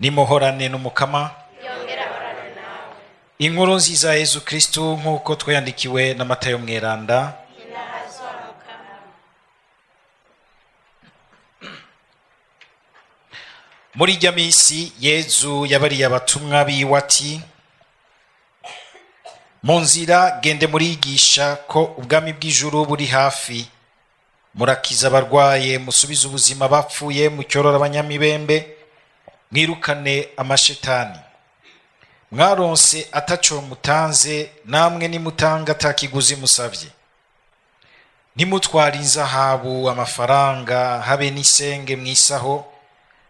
Nimuhorane n'Umukama. Yongera ahorane nawe. Inkuru nziza ya Yezu Kristu nk'uko twayandikiwe na Matayo Mweranda. Inahazwa Mukama. Muri irya minsi Yezu yabariye abatumwa biwe ati: mu nzira gende murigisha ko ubwami bw'ijuru buri hafi, murakiza abarwaye, musubize ubuzima bapfuye, mucyorora abanyamibembe, mwirukane amashetani. Mwaronse ataco mutanze, namwe nimutanga atakiguzi musavye. Ntimutware inzahabu, amafaranga, habe n'isenge mwisaho.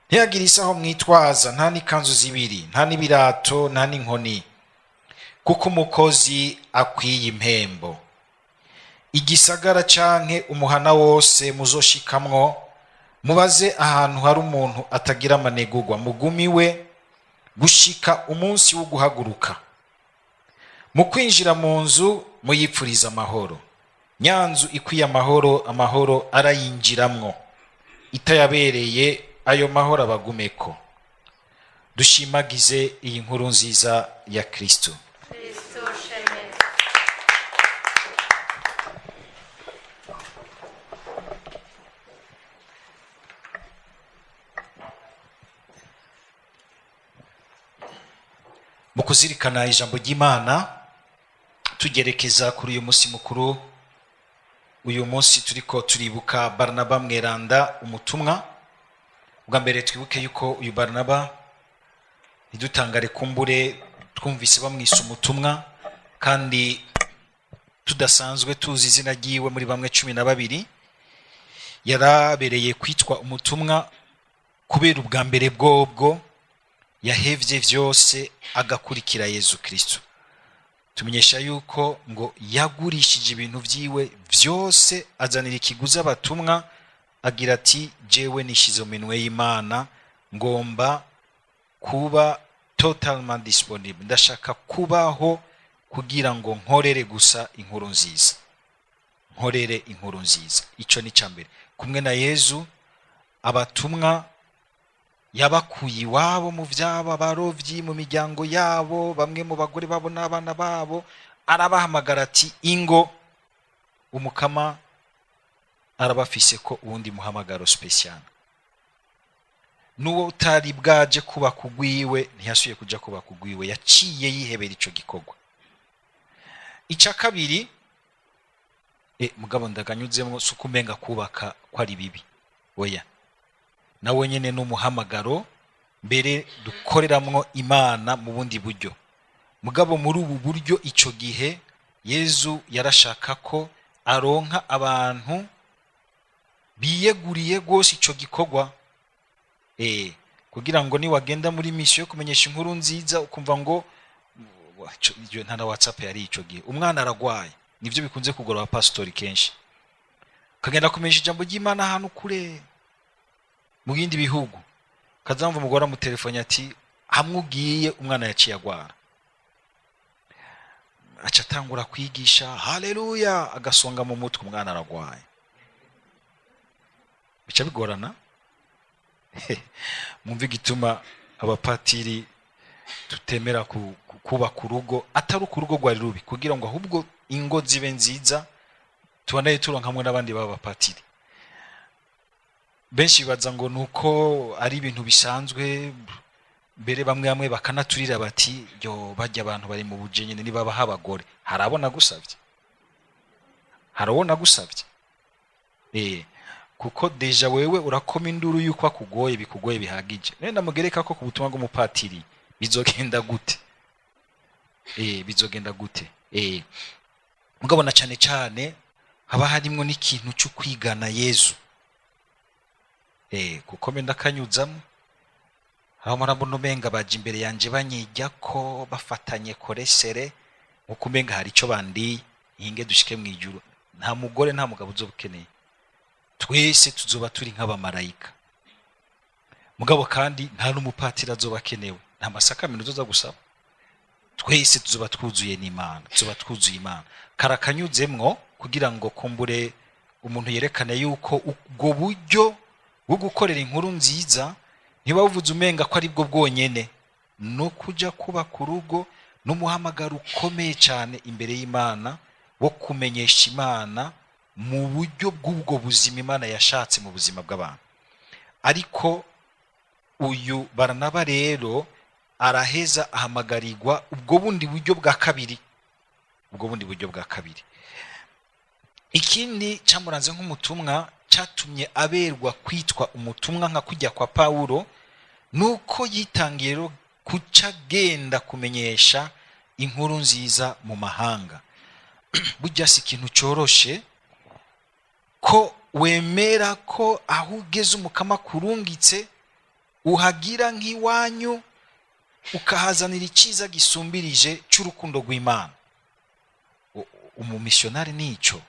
Ntihagire isaho mwitwaza, nta n'ikanzu zibiri, nta n'ibirato, nta n'inkoni, kuko umukozi akwiye impembo. Igisagara canke umuhana wose muzoshikamwo, mubaze ahantu hari umuntu atagira amanegurwa, mugumiwe gushika umunsi wo guhaguruka. Mu kwinjira mu nzu muyipfuriza amahoro. Nyanzu ikwiye amahoro, amahoro arayinjiramwo, itayabereye ayo mahoro abagumeko. Dushimagize iyi nkuru nziza ya Kristo. Kristo shemeza. Mu kuzirikana ijambo ry'Imana tugerekeza kuri uyu munsi mukuru, uyu munsi turiko turibuka Barnaba Mweranda umutumwa. Bwa mbere twibuke yuko uyu Barnaba, ntidutangare kumbure twumvise bamwise umutumwa kandi tudasanzwe tuzi izina ryiwe muri bamwe 12, yarabereye kwitwa umutumwa kubera ubwa mbere bwobwo yahevye vyose agakurikira Yezu Kristo. Tumenyesha yuko ngo yagurishije ibintu vyiwe vyose azanira ikiguzi abatumwa, agira ati jewe nishize mu minwe y'Imana, ngomba kuba totalement disponible, ndashaka kubaho kugira ngo nkorere gusa inkuru nziza, nkorere inkuru nziza. Ico ni ca mbere. Kumwe na Yezu abatumwa yabakuye iwabo mu vyabo, abarovyi mu miryango yabo, bamwe mu bagore babo n'abana babo, arabahamagara ati ingo Umukama arabafise ko uwundi muhamagaro special. N'uwo utari bwaje kuba kugwiwe ntiyasuye kuja kuba kugwiwe, yaciye yihebera ico gikorwa. Ica kabiri, mugabo ndaganyuzemwo, si ukumenga kubaka ko ari bibi, oya, nawe nyene n'umuhamagaro mbere dukoreramwo Imana mu bundi buryo. Mugabo muri ubu buryo ico gihe Yezu yarashaka ko aronka abantu biyeguriye gose ico gikorwa, kugira ngo niwagenda muri mission yo kumenyesha inkuru nziza ukumva ngo nta na WhatsApp yari ico gihe, umwana aragwaye, nivyo bikunze kugora abapasitori kenshi, ukagenda kumenyesha ijambo ry'Imana ahantu kure mu bindi bihugu, kazamva umugore amutelefone ati hamwe ugiye umwana yaciye agwara, aca atangura kwigisha haleluya, agasonga mu mutwe umwana aragwaye, bica bigorana. Mwumve igituma abapatiri tutemera kubaka urugo, atari uko urugo rwari rubi, kugira ngo ahubwo ingo zibe nziza, tubanaye turonka hamwe n'abandi b'abapatiri. Benshi bibaza ngo nuko ari ibintu bisanzwe, mbere bamwe bamwe bakanaturira bati yo bajya abantu bari mu buje nyene nibabaha abagore. Harabona gusavye, harabona gusavye, kuko deja wewe urakoma induru yuko akugoye, bikugoye bihagije. None ndamugereka ko ku butumwa bw'umupatiri bizogenda gute? Bizogenda gute? Mugabo na cane cane haba harimwo n'ikintu cyo kwigana Yezu. Kuko mbe ndakanyuzamo aho murabona umenga baje imbere yanje banyijya ko bafatanye koresere, nkuko umenga hari ico bandiye, inge dushike mu ijuru. Nta mugore nta mugabo uzobukeneye, twese tuzoba turi nk'abamarayika. Mugabo kandi nta n'umupatiri azoba akenewe, nta masakameno uzoza gusaba, twese tuzoba twuzuye n'Imana, tuzoba twuzuye Imana. Karakanyuzemwo kugira ngo kumbure umuntu yerekane yuko ubwo buryo bwo gukorera inkuru nziza Ntibavuze umenga ko aribwo bwonyene, no kuja kubaka urugo n'umuhamagaro ukomeye cyane imbere y'Imana wo kumenyesha Imana mu buryo bw'ubwo buzima Imana yashatse mu buzima bw'abantu. Ariko uyu Baranaba rero araheza ahamagarirwa ubwo bundi buryo bwa kabiri, ubwo bundi buryo bwa kabiri. Ikindi cyamuranze nk'umutumwa, cyatumye aberwa kwitwa umutumwa nka kujya kwa Pawulo, nuko yitangiye rero kuca agenda kumenyesha inkuru nziza mu mahanga. Burya si ikintu cyoroshe ko wemera ko aho ugeze Umukama kurungitse uhagira nk'iwanyu, ukahazanira icyiza gisumbirije cy'urukundo rw'Imana. Umumisiyonari nico.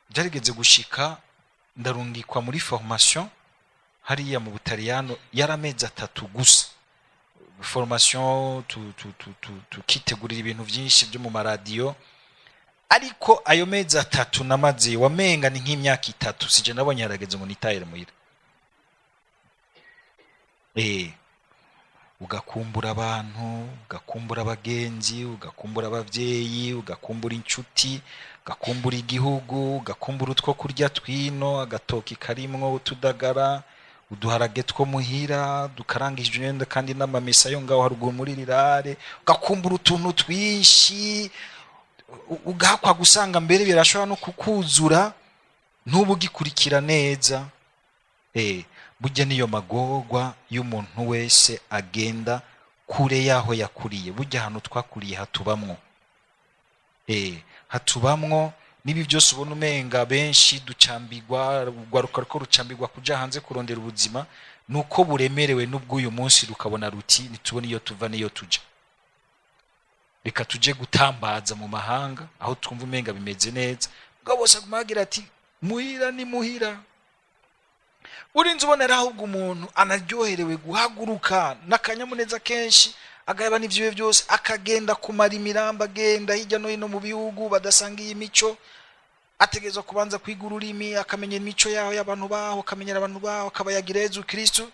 Byarigeze gushika ndarungikwa muri formation hariya mu Butaliyano, yari amezi 3 gusa formation, tukitegurira ibintu byinshi byo mu maradiyo. Ariko ayo mezi 3 namaze wamenga ni nk'imyaka 3, sije nabonye harageze ngo nitahire muhira. Ugakumbura abantu, ugakumbura abagenzi, ugakumbura abavyeyi, ugakumbura inshuti, ugakumbura igihugu, ugakumbura utwo kurya twino, agatoki karimwo utudagara, uduharage two muhira dukarangije imyenda, kandi n'amamesa yo ngaho haruguru muri rirare, ugakumbura utuntu twinshi, ugahakwa gusanga mbere birashobora no kukuzura ntubu ugikurikira neza. Burya niyo magorwa y'umuntu wese agenda kure yaho yakuriye. Burya ahantu twakuriye hatubamwo, hatubamwo n'ibi byose ubona umenga benshi ducambigwa, urwaruka ruko rucambigwa kuja hanze kurondera ubuzima, nuko buremerewe n'ubw'uyu munsi rukabona ruti ntitubone iyo tuva n'iyo tuja, reka tuje gutambaza mu mahanga aho twumva umenga bimeze neza. Ubwo bose aguma agira ati muhira ni muhira. Urinze ubonera ahubwo umuntu anaryoherewe guhaguruka n'akanyamuneza kenshi, agaheba n'ivyiwe byose, akagenda kumara imirambo, agenda hirya no hino mu bihugu badasanga iyi mico. Ategerezwa kubanza kwiga ururimi, akamenya imico yaho y'abantu baho, akamenyera abantu baho, akabayagira Yezu Kristu.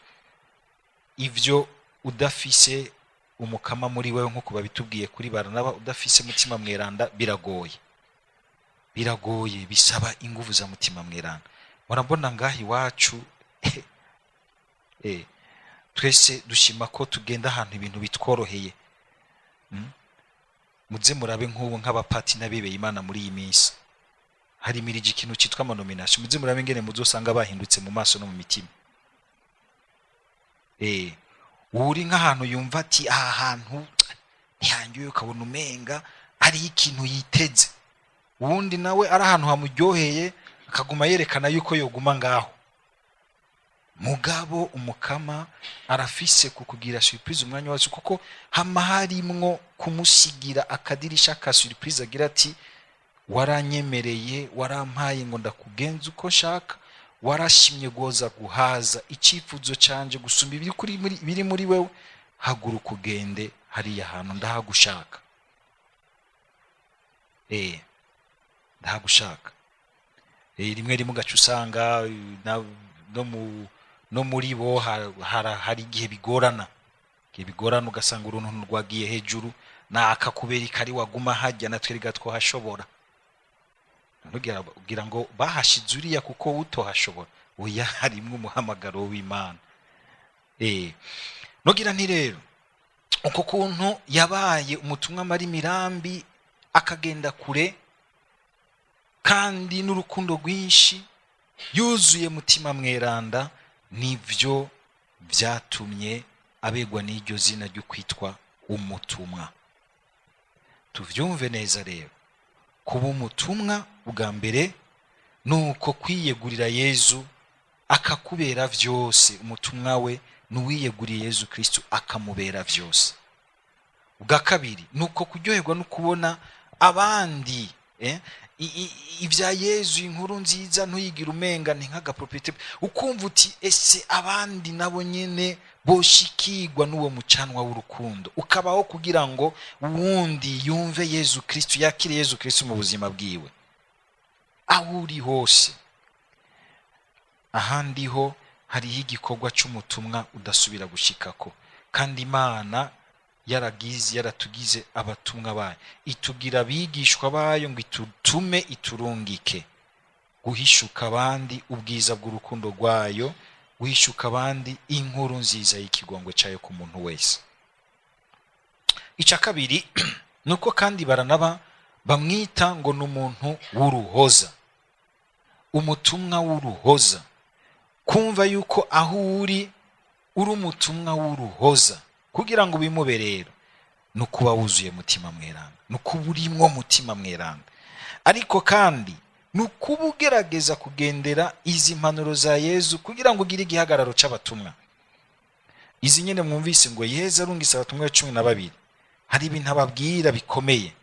Ivyo udafise Umukama muri wewe, nk'uko babitubwiye kuri Baranaba, udafise Mutima Mweranda biragoye, biragoye, bisaba inguvu za Mutima Mweranda. Murabona ngaha iwacu, twese dushima ko tugenda ahantu ibintu bitworoheye. Muze murabe nk'ubu nk'abapati n'abibeye Imana muri iyi minsi harimirije ikintu cyitwa amanomination. Muze murabe ingene muzosanga bahindutse mu maso no mu mitima. Uri nk'ahantu yumva ati aha hantu ntihangiye, ukabona umenga ari ikintu yiteze, uwundi nawe ari ahantu hamuryoheye akaguma yerekana yuko yoguma ngaho. Mugabo Umukama arafise kukugira surprise umwanya wose, kuko hama harimwo kumusigira akadirisha ka surprise, agira ati waranyemereye, warampaye ngo ndakugenza uko nshaka, warashimye goza guhaza icyifuzo canje gusumba ibiri kuri muri, biri muri wewe, haguruka ugende hariya hantu ndahagushaka. Ndahagushaka. Rimwe rimwe ugaca usanga no muri bo hari igihe bigorana, igihe bigorana ugasanga uruntu rwagiye hejuru, na akakubera ikari waguma hajya natwe rega twohashobora. Ugira ngo bahashize uriya kuko utohashobora, oya, harimwo umuhamagaro w'Imana. Nogira nti rero uko kuntu yabaye umutumwa amara imirambi akagenda kure, kandi n'urukundo rwinshi yuzuye Mutima Mweranda, nivyo vyatumye abegwa n'iryo zina ryo kwitwa umutumwa. Tuvyumve neza rero, kuba umutumwa bwa mbere nuko kwiyegurira Yezu akakubera vyose. Umutumwa we nuwiyeguriye Yezu Kristu akamubera vyose. Ubwa kabiri nuko kuryoherwa no kubona abandi, ibya Yezu, inkuru nziza ntuyigira umenga ni nk'agapropriété, ukumva uti ese abandi nabo nyene boshikirwa n'uwo mucanwa w'urukundo, ukabaho kugira ngo wundi yumve Yezu Kristu, yakire Yezu Kristu mu buzima bwiwe aho uri hose. Ahandi ho Hariho igikorwa cy'umutumwa udasubira gushikako, kandi Imana yaragize, yaratugize abatumwa bayo, itugira abigishwa bayo ngo itutume, iturungike guhishuka abandi ubwiza bw'urukundo rwayo, guhishuka abandi inkuru nziza y'ikigongwe cyayo ku muntu wese. Icya kabiri ni uko kandi Baranaba bamwita ngo ni umuntu w'uruhoza, umutumwa w'uruhoza. Kumva yuko aho uri uri umutumwa w'uruhoza, kugira ngo bimube rero ni ukuba wuzuye Mutima Mweranda, ni ukuba urimwo Mutima Mweranda, ariko kandi ni ukuba ugerageza kugendera izi mpanuro za Yezu kugira ngo ugire igihagararo c'abatumwa. Izi nyene mwumvise ngo Yezu arungise abatumwa 12, hari ibintu ababwira bikomeye.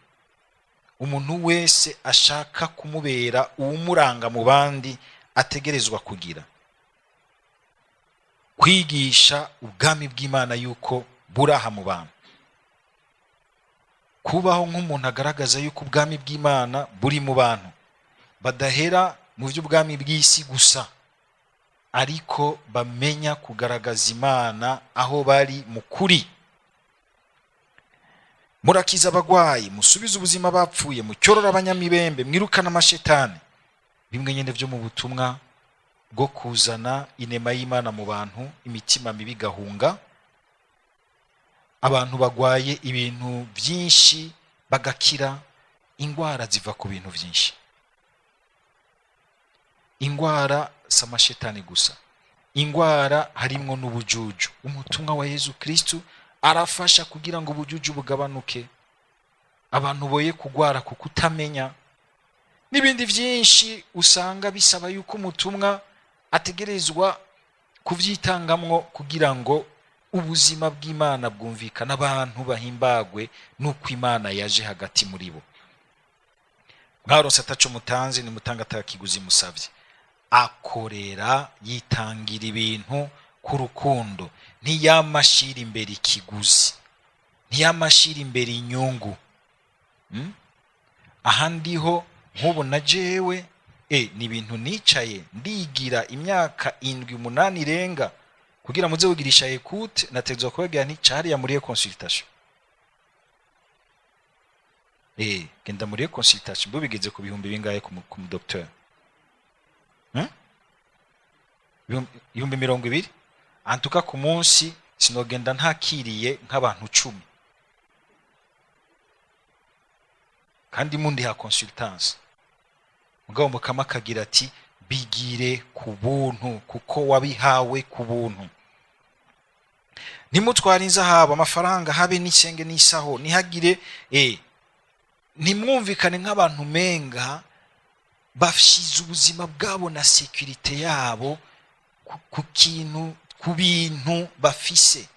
Umuntu wese ashaka kumubera uwumuranga mu bandi ategerezwa kugira kwigisha ubwami bw'Imana yuko buraha mu bantu, kubaho nk'umuntu agaragaza yuko ubwami bw'Imana buri mu bantu, badahera mu by'ubwami bw'isi gusa, ariko bamenya kugaragaza Imana aho bari mu kuri. Murakiza abagwayi, musubize ubuzima bapfuye, mucyorora abanyamibembe, mwirukana amashetani. Bimwe nyine byo mu butumwa bwo kuzana inema y'Imana mu bantu, imitima mibi igahunga, abantu bagwaye ibintu byinshi bagakira. Ingwara ziva ku bintu byinshi, ingwara si amashetani gusa, ingwara harimwo n'ubujuju. Umutumwa wa Yezu Kristu arafasha kugira ngo ubujuju bugabanuke, abantu boye kugwara kuko utamenya, n'ibindi byinshi usanga bisaba yuko umutumwa ategerezwa kubyitangamwo kugira ngo ubuzima bw'Imana bwumvikane, abantu bahimbagwe n'uko Imana yaje hagati muri bo. Mwarose ataco mutanze, nimutanga atakiguzi musavye. Akorera, yitangira ibintu ku rukundo, ntiyamashira imbere ikiguzi, ntiyamashira imbere inyungu. Aha ndiho nk'ubu na jewe ni ibintu nicaye ndigira imyaka 7 8 irenga kugira muze kugirisha écoute, nategezwa kubabwira nti cariya muri consultation, genda muri consultation mbo bigeze ku bihumbi bingahe ku mu docteur? 20,000 antuka ku munsi sinogenda ntakiriye nk'abantu 10, kandi mundiha consultance. Mugabo Mukama akagira ati bigire ku buntu kuko wabihawe ku buntu. Ntimutware inzahabu, amafaranga, habe n'isenge n'isaho, ntihagire ntimwumvikane nk'abantu menga bashize ubuzima bwabo na sécurité yabo ku kintu, ku bintu bafise.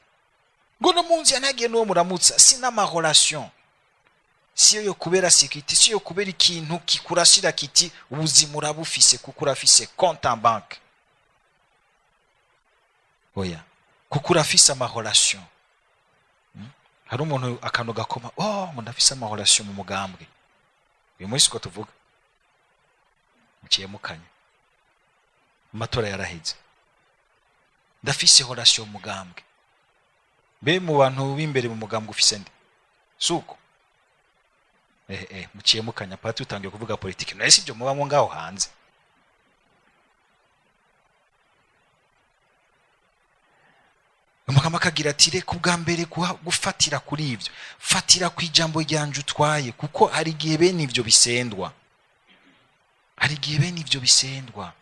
Ngo no munzi yanagiye n'uwo muramutsa, si n'ama relation, siyo yo kubera sécurité, siyo yo kubera ikintu kikurashira kiti ubuzima urabufise kuko urafise compte en banque, oya, kuko urafise ama relation. Hari umuntu akantu gakoma, oh ngo ndafise ama relation mu mugambwe. Uyu munsi uko tuvuga muciye mukanya, amatora yaraheze, ndafise relation mu mugambwe. Mbe mu bantu b'imbere mu mugambwe ufise nde? Suko muciye mukanya, pati utangiye kuvuga politiki naye sibyo mubamo ngaho hanze. Umugabo akagira ati reka ubwa mbere gufatira kuri ibyo, fatira ku ijambo ryanje utwaye, kuko hari igihe bene ibyo bisendwa, hari igihe bene ibyo bisendwa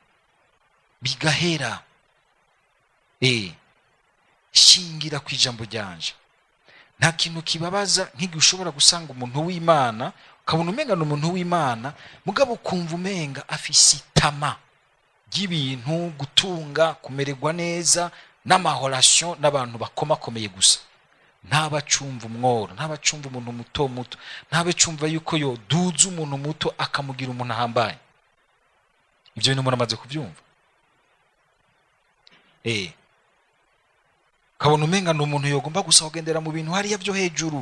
bigahera. Shingira ku ijambo ryanje. Nta kintu kibabaza nk'igihe ushobora gusanga umuntu w'Imana, ukabona umenga ni umuntu w'Imana, mugabo ukumva umenga afise itama ry'ibintu, gutunga, kumererwa neza n'amahorasiyo n'abantu bakomakomeye gusa. Ntabacumva umworo, ntabacumva umuntu muto muto, ntabacumva yuko yoduza umuntu muto akamugira umuntu ahambaye. Ibyo bintu umuntu amaze kubyumva. Ukabona umenga ni umuntu yogomba gusa kugendera mu bintu hariya byo hejuru.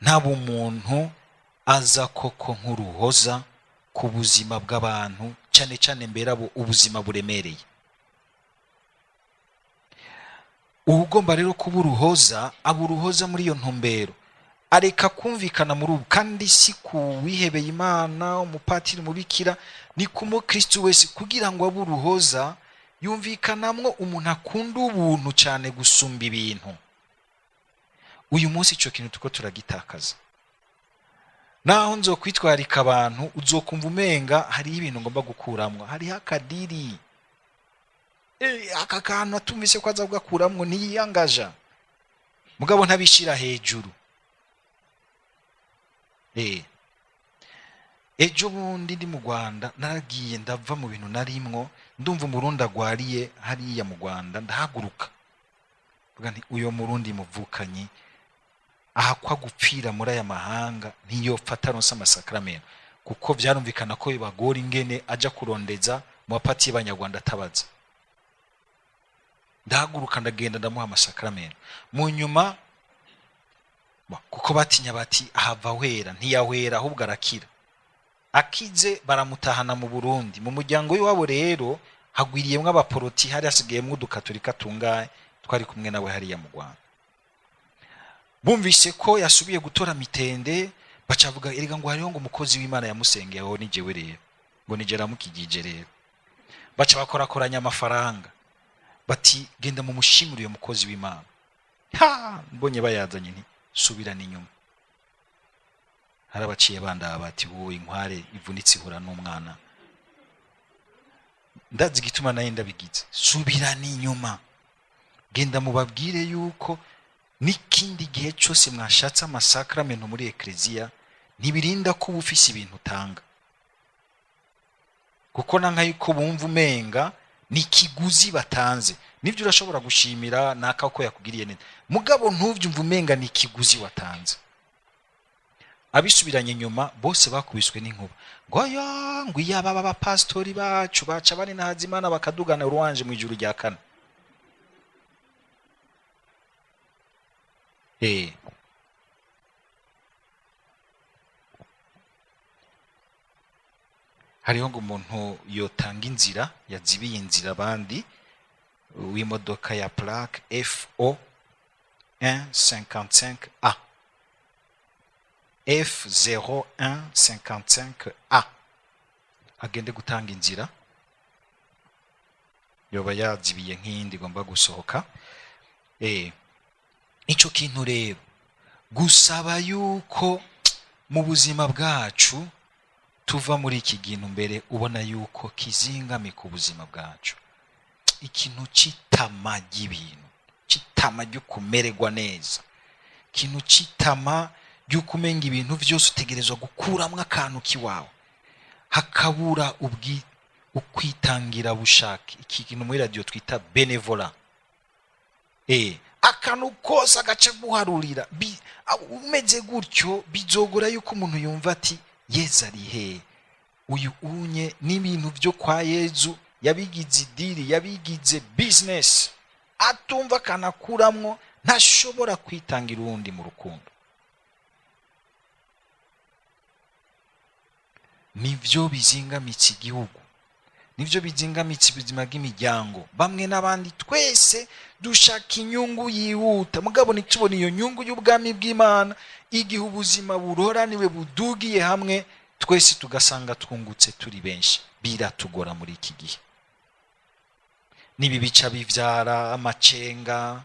Nta bumuntu aza koko nk'uruhoza ku buzima bw'abantu, cyane cyane mbere abo ubuzima buremereye. Uwugomba rero kuba uruhoza aba uruhoza muri iyo ntumbero, areka kumvikana muri ubu. Kandi si ku wihebeye Imana, umupatiri, umubikira, ni ku mukristo wese. Kugira ngo abe uruhoza yumvikanamwo umuntu akunda ubuntu cyane gusumba ibintu. Uyu munsi icyo kintu tuko turagitakaza. Naho nzokwitwarika abantu, uzokumva umenga hariho ibintu ngomba gukuramwo, hariho akadiri. Aka kantu atumvise ko aza kugakuramwo ntiyiyangaja, mugabo ntabishira hejuru. Ejo bundi ndi mu Rwanda, naragiye ndava mu bintu narimwo, ndumva Umurundi agwariye hariya mu Rwanda, ndahaguruka mvuga nti uyo Murundi muvukanyi ahakwa gupfira muri aya mahanga ntiyopfa ataronse amasakramentu, kuko vyarumvikana ko bibagora ingene aja kurondeza mu bapatiye b'Abanyarwanda atabaza. Ndahaguruka ndagenda ndamuha amasakramentu. Mu nyuma kuko batinya bati ahava ahwera, ntiyahwera ahubwo arakira. Akize baramutahana mu Burundi. Mu muryango w'iwabo rero hagwiriyemwo abaporoti, hari hasigayemwo udukatolika tungahe twari kumwe nawe hariya mu Rwanda. Bumvise ko yasubiye gutora mitende, bacavuga erega ngo hariho ngo umukozi w'Imana yamusengeye, aho ni jewe rero, ngo ni jewe namukigije rero. Baca bakorakoranya amafaranga bati genda mu mushimire uyo mukozi w'Imana. Ha, mbonye bayazanye nti subirana inyuma. Harabaciye bandaba bati wowe inkware ivunitse ihura n'umwana. Ndazi igituma naye ndabigize. Subirana inyuma, genda mubabwire yuko n'ikindi gihe cyose mwashatse amasakramentu muri ekleziya ntibirinda ko uba ufise ibintu utanga, kuko nanka yuko bumva umenga ni ikiguzi batanze. Nibyo urashobora gushimira naka ko yakugiriye neza, mugabo ntuvyumve umenga ni ikiguzi watanze. Abisubiranye nyuma bose bakubiswe n'inkuba ngo yo ngo iyaba aba bapasitori bacu baca bane na Hazimana bakadugana uruwanje mu ijuru rya kane. Hariho ngo umuntu yotanga inzira, yazibiye inzira abandi, w'imodoka ya plaque FO 155 A, F zero un cinquante-cinq A, agende gutanga inzira, yoba yazibiye nk'iyindi igomba gusohoka. Ico kintu rero gusaba yuko mu buzima bwacu tuva muri iki kintu mbere ubona yuko kizingamika ubuzima bwacu, ikintu c'itama ry'ibintu, c'itama ry'ukumererwa neza, ikintu c'itama ry'ukumenga ibintu vyose utegerezwa gukuramwo akantu kiwawe, hakabura ukwitangira bushake, iki kintu muri radio twita benevola. Akantu kose agace guharurira, umeze gutyo bizogora yuko umuntu yumva ati Yezu ari he, uyu unye n'ibintu vyo kwa Yezu yabigize idiri, yabigize business, atumva akanakuramwo, ntashobora kwitangira uwundi mu rukundo. Nivyo bizingamitse igihugu, nivyo bizingamitse ubuzima bw'imiryango. Bamwe n'abandi twese dushaka inyungu yihuta, mugabo ntitubone iyo nyungu y'ubwami bw'Imana. Igihe ubuzima buroraniwe budugiye hamwe, twese tugasanga twungutse turi benshi. Biratugora muri iki gihe. Nibi bica bivyara amacenga,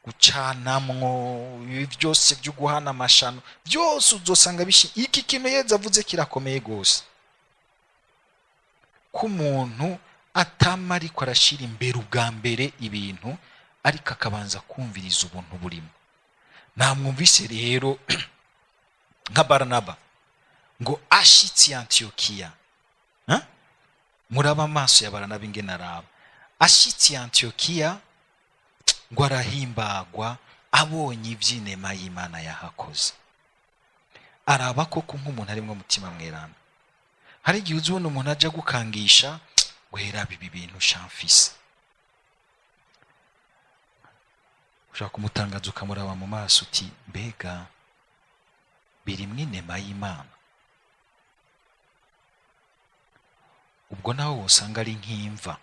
gucanamwo, ibi byose byo guhana amashano, byose uzosanga bishi. Iki kintu Yezu avuze kirakomeye gose, ko umuntu atama ariko arashira imbere ubwa mbere ibintu, ariko akabanza kumviriza ubuntu burimo. Namwumvise rero nka Baranaba ngo ashitse Antiokiya, ha? Muraba amaso ya Baranaba ingene araba. Ashitse Antiokiya ngo arahimbagwa abonye ivy'inema y'Imana yahakoze. Araba koko nk'umuntu arimwo mutima mweranda. Hari igihe uzubona umuntu aja gukangisha ngo hera ibi bintu shamfise, ushaka kumutangaza ukamuraba mu maso uti mbega birimwo inema y'Imana. Ubwo naho wosanga ari nk'imva.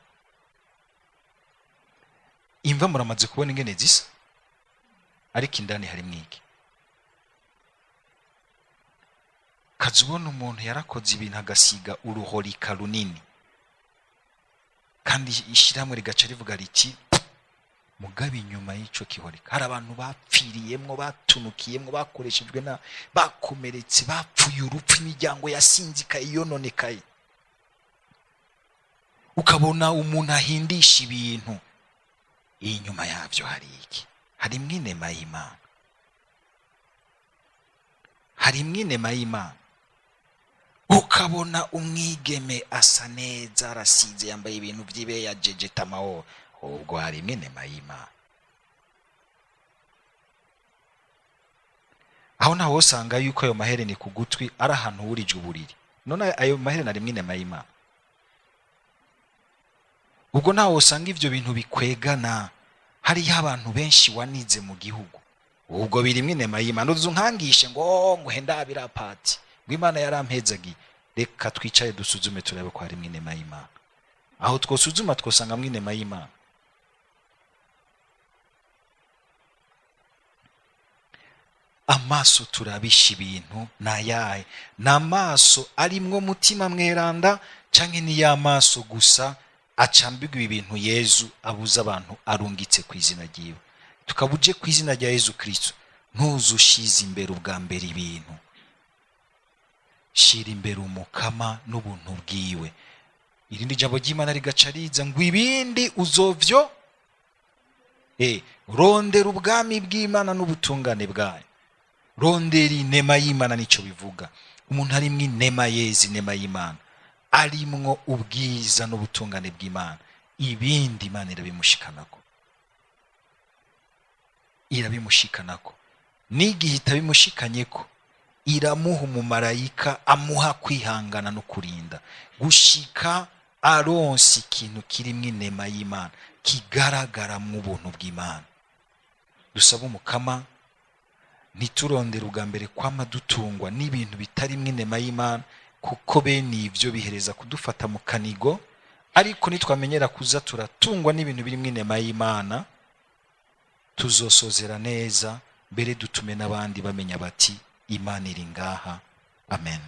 Imva muramaze kubona ingene zisa, ariko indani harimwo iki? Kaza ubona umuntu yarakoze ibintu agasiga uruhorika runini, kandi ishyirahamwe rigaca rivuga riti mugabe inyuma y'ico kihorika hari abantu bapfiriyemwo, batunukiyemwo, bakoreshejwe na bakomeretse, bapfuye urupfu, imiryango yasinzikaye, yononekaye. Ukabona umuntu ahindisha ibintu, inyuma yavyo hari iki? Harimwo inema y'Imana, harimwo inema y'Imana. Ukabona umwigeme asa neza, arasize, yambaye ibintu vy'ibeya, jejeta amahoro, ubwo harimwo inema y'Imana. Aho naho usanga yuko ayo mahereni ku gutwi ari ahantu wurije uburiri, none ayo mahereni arimwo inema y'Imana. Ubwo naho usanga ivyo bintu bikwegana, hariho abantu benshi wanize mu gihugu, ubwo birimwo inema y'Imana. Uzu nkangishe ngo nguhe ndabira pati ngo Imana yarampezagiye. Reka twicare dusuzume turabe ko harimwo inema y'Imana. Aho twosuzuma twosangamwo inema y'Imana. Amaso turabisha ibintu nayahe? Ni amaso arimwo mutima mweranda, canke ni ya maso gusa acambirwa ibi bintu Yezu abuza abantu arungitse ku izina ryiwe? Tukabuje ku izina rya Yezu Kristo, ntuzushize imbere ubwa mbere ibintu, shira imbere umukama n'ubuntu bwiwe. Irindi jambo ry'Imana rigaca riza ngo ibindi uzovyo, rondera ubwami bw'Imana n'ubutungane bwayo, rondera inema y'Imana. Nico bivuga, umuntu arimwo inema yeza, inema y'Imana, arimwo ubwiza n'ubutungane bw'Imana, ibindi Imana irabimushikanako, irabimushikanako. N'igihe itabimushikanyeko, iramuha umumarayika amuha kwihangana no kurinda gushika aronse ikintu kirimwo inema y'Imana, kigaragara mu buntu bw'Imana. Dusaba umukama ntiturondere ubwa mbere kwama dutungwa n'ibintu bitarimwo inema y'Imana, kuko bene ivyo bihereza kudufata mu kanigo. Ariko nitwamenyera kuza turatungwa n'ibintu birimwo inema y'Imana, tuzosozera neza, mbere dutume n'abandi bamenya bati Imana iri ngaha. Amen.